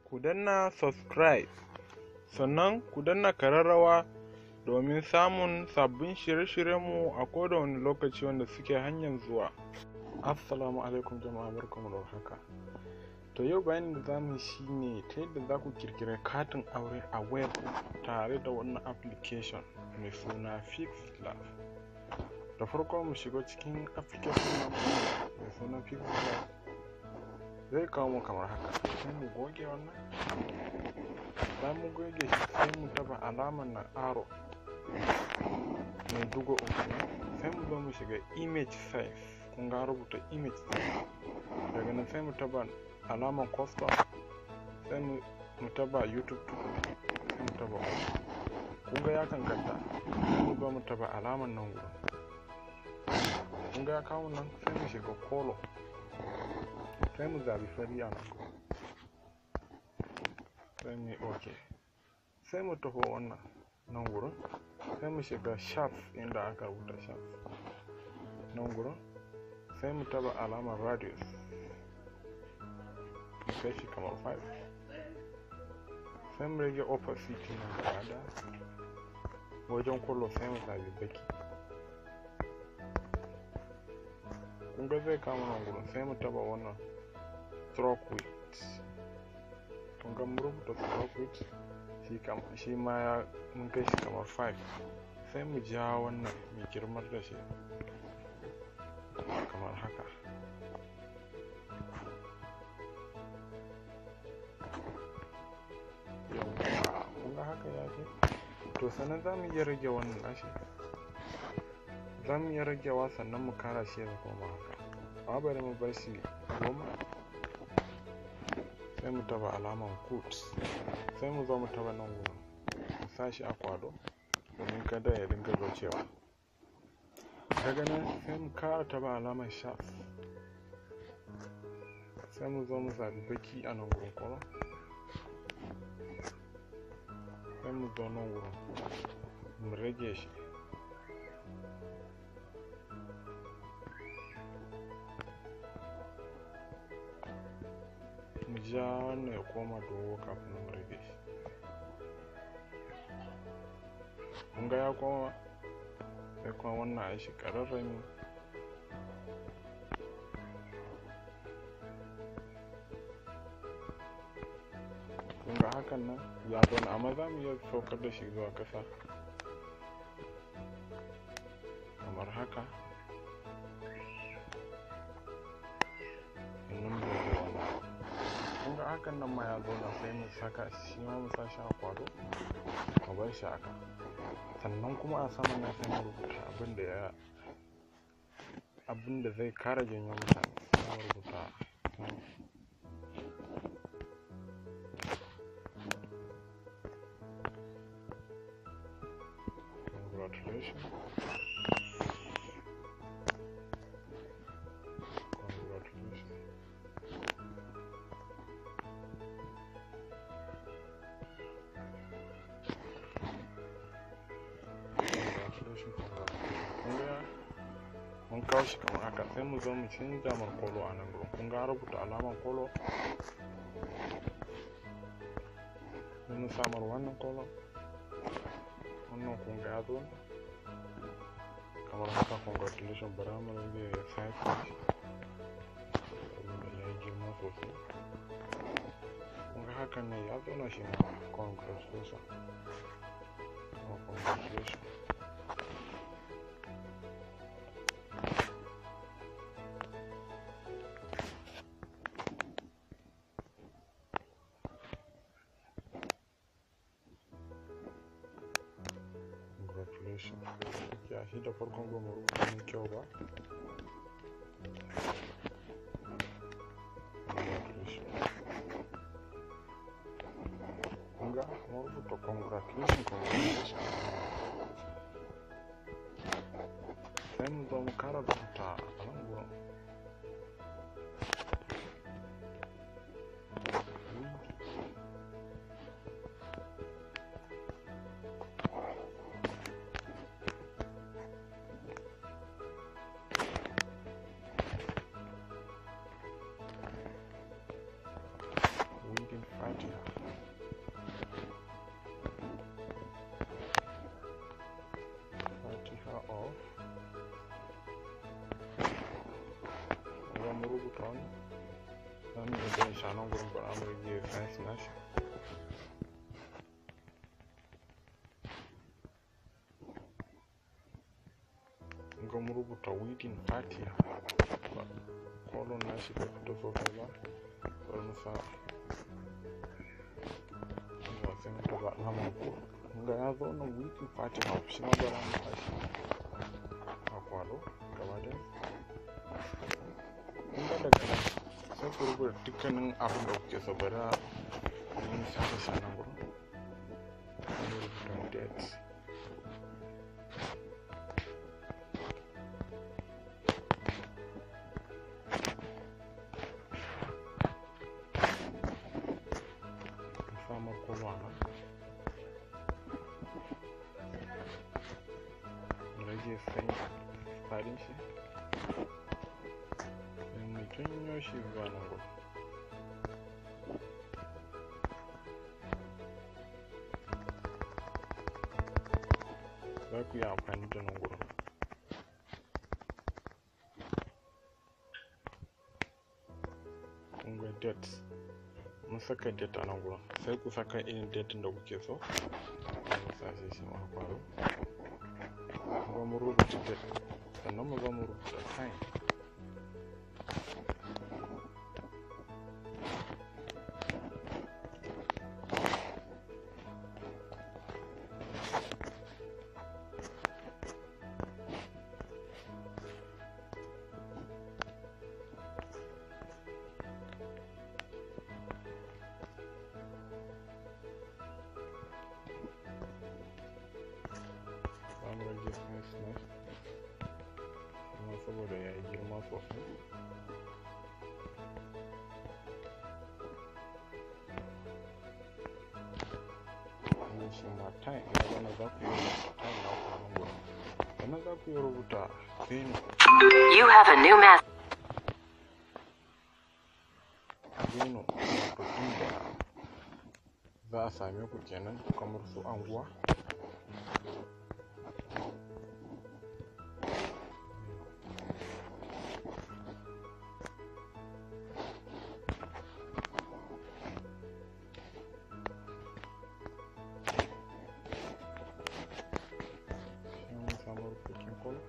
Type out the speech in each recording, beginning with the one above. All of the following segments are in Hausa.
Ku danna subscribe, sannan ku danna kararrawa domin samun sabbin shirye-shiryenmu a kowane lokaci wanda suke hanyar zuwa. Assalamu alaikum jama'a, barkamu da warhaka. To yau bayanin da zamu yi shine ta yadda za ku kirkiri katin aure a wayar tare da wannan application mai suna PixelLab. Da farko mu shiga cikin application namu mai suna PixelLab. Zai kawo mu kamar haka, sai mu goge wannan. Bayan mu goge shi sai mu taba alamar na arrow mai dugo uku, sai mu zo mu shiga image size. Kun ga rubuta image size. Daga nan sai mu taba alamar custom, sai mu taba YouTube sai mu taba kun ga ya kankanta. Sai mu zo mu taba alamar nan gurin. Kun ga ya kawo nan, sai mu shiga color, sai mu zabi fari a nan, sai mu yi ok. Sai mu taho wannan nan gurin, sai mu shiga sharp inda aka rubuta sharp nan gurin, sai mu taba alamar radius, mu kai shi kamar 5, sai mu rage opacity nan gaba da wajen color, sai mu zabi baki. Kun ga zai kama nan gurin, sai mu taba wannan stroke width. Kun ga mun rubuta stroke width, shi ma ya mun kai shi kamar 5, sai mu ja wannan mu girmar da shi kamar haka. Yawwa, kun ga haka ya ce. To sannan za mu iya rage wannan nashi, za mu iya ragewa sannan mu kara shi ya koma haka, amma bari mu bar shi 10. Sai mu taba alaman cut, sai mu zo mu taba nan gurin, mu sa shi a kwado domin kada ya dinga gocewa. Daga nan sai mu kara taba alaman sharp, sai mu zo mu zabi baki a nan gurin kuma, sai mu zo nan gurin mu rage shi. Mu ja wannan ya koma dogo kafin mu rage shi. Kun ga ya koma, sai kuma wannan a yi shi ƙararrami. Kun ga hakan nan ya zauna, amma za mu iya saukar da shi zuwa ƙasa kamar haka. Sannan mu rage wannan. Kun ga hakan nan ma ya zauna, sai mu saka shi ma mu sa shi a kwado, mu bar shi haka. Sannan kuma a saman nan sai mu rubuta abin da zai kara janyo mutane. Sai mu rubuta congratulations, congratulations. Mun kawo shi kamar haka, sai mu zo mu canza mar kolo a nan gurin. Kun ga rubuta alamar kolo, sai mu samar wannan kolo, wannan kun ga ya zo kamar haka. Congratulations, bara mu rage size saboda ya yi girma sosai. Kun ga hakan ne ya zauna shi ma. Congratulations, congratulations. Congratulations. Ya shi da farkon ba mu rubuta mai kyau ba. Congratulations. Kun ga mun rubuta congratulations, congratulations. Sai mu zo mu kara rubuta a nan gurin. Wedding Fatiha. nan gurin bara mu rage size nashi. Ga mu rubuta wedding party, color nashi bai fito sosai ba, bari mu sa sai mu taɓa alamar ko. Kun ga ya zo nan wedding party house, shi ma bara mu sa shi a kwalo gaba ɗaya. Kun ga daga nan sai ku rubuta dukkanin abin da kuke so. Bara mu sake shi a nan gurin, mu rubuta date. Samar kowa nan, rage tsayin faɗin shi, sai mu janyo shi zuwa nan gurin. Za ku iya amfani da nan gurin. Kun ga date, mun saka date a nan gurin, sai ku saka irin date ɗin da kuke so. Mu sa shi shi ma kwaro. Kuma mun rubuta date, sannan mu zo mu rubuta time. Za mu rage size nashi kuma saboda ya yi girma sosai. Wannan shi ma time ya zama za ku iya rubuta time naku a nan gurin. Sannan za ku iya rubuta venue. You have a new message. Venue wato inda za a same ku kenan, kamar su anguwa. Sai mun samu rubutun color.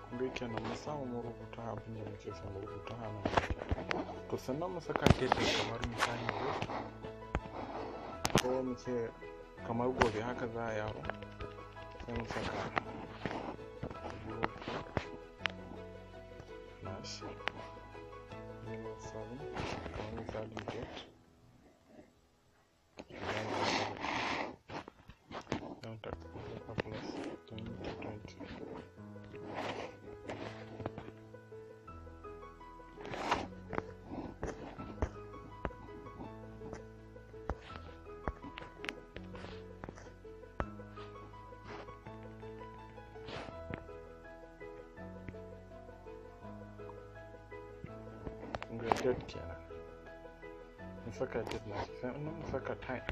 Kun ga kenan mun samu mun rubuta abin da muke so mu rubuta a nan. To sannan mu saka date kamar misali yau, ko mu ce kamar gobe haka za a yaro, sai mu saka 04/07 kamar misalin date. Don ta plus 2020. Ga date kenan, mu saka date na, sai mu saka time.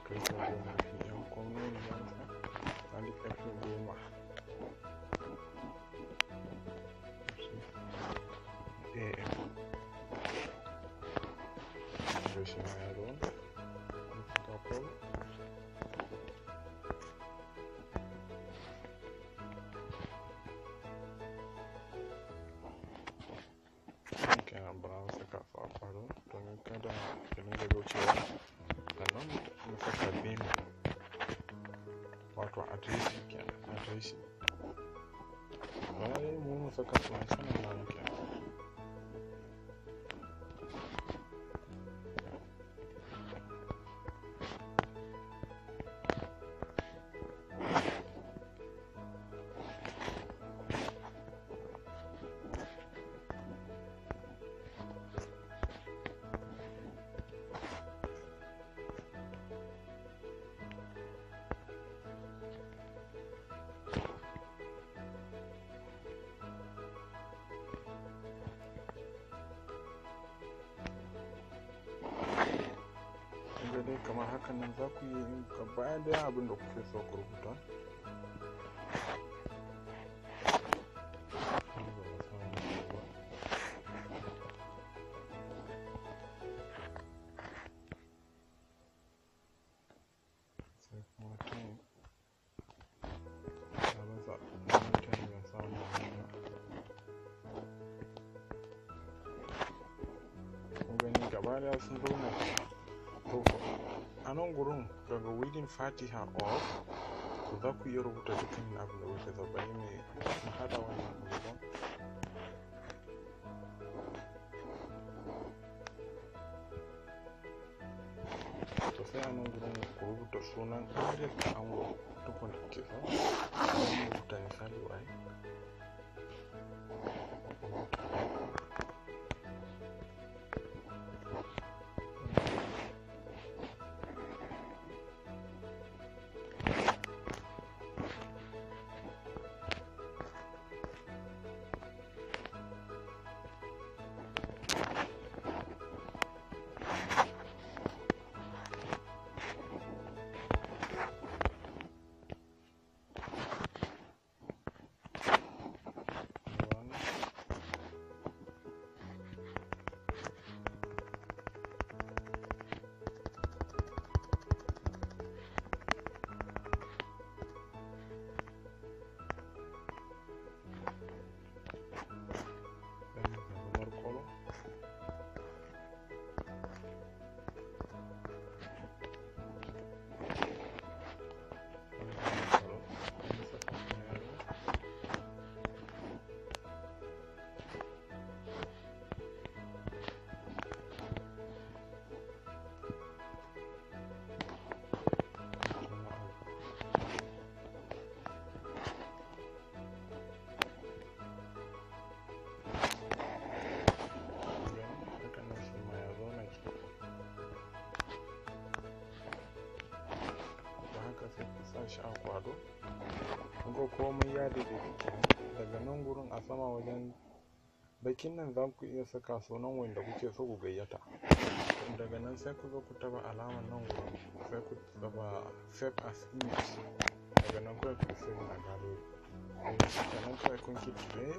10:15 PM ko mene za mu sa, misali 10:00 AM. Ga shi ma ya zo, mun saka color. Kenan bara mu saka su a kwado domin kada ya dinga gocewa. Sannan mu saka venue wato adireshi kenan, adireshi. Bayan mu saka sunan channel namu kenan. Gaba ɗaya abin da kuke so ku rubuta. Sai kuma time, na rasa time ya samu hanya. Kun gani, gaba ɗaya sun zauna. To, a nan gurin daga wedding fatiha of, to za ku iya rubuta dukkanin abin da kuke so. Bari mu haɗa wannan abubuwan. To, sai a nan gurin ku rubuta sunan amaryar da ango, duk wanda kuke so. Bari mu rubuta misali waye. One. Then another color. Another color. And saka kuma yellow. Kuma abu. Gani, haka nan shi ma ya zauna kenan. Da haka sai ku sa shi a kwado. Kun ga komai ya daidaitu kenan. Daga nan gurin a sama wajen bakin nan za ku iya saka sunan wanda kuke so ku gayyata. Daga nan sai ku zo ku taɓa alamar nan gurin, sai ku taɓa save as image. Daga nan kawai ku save a gallery. Shikenan, kawai kun kirkire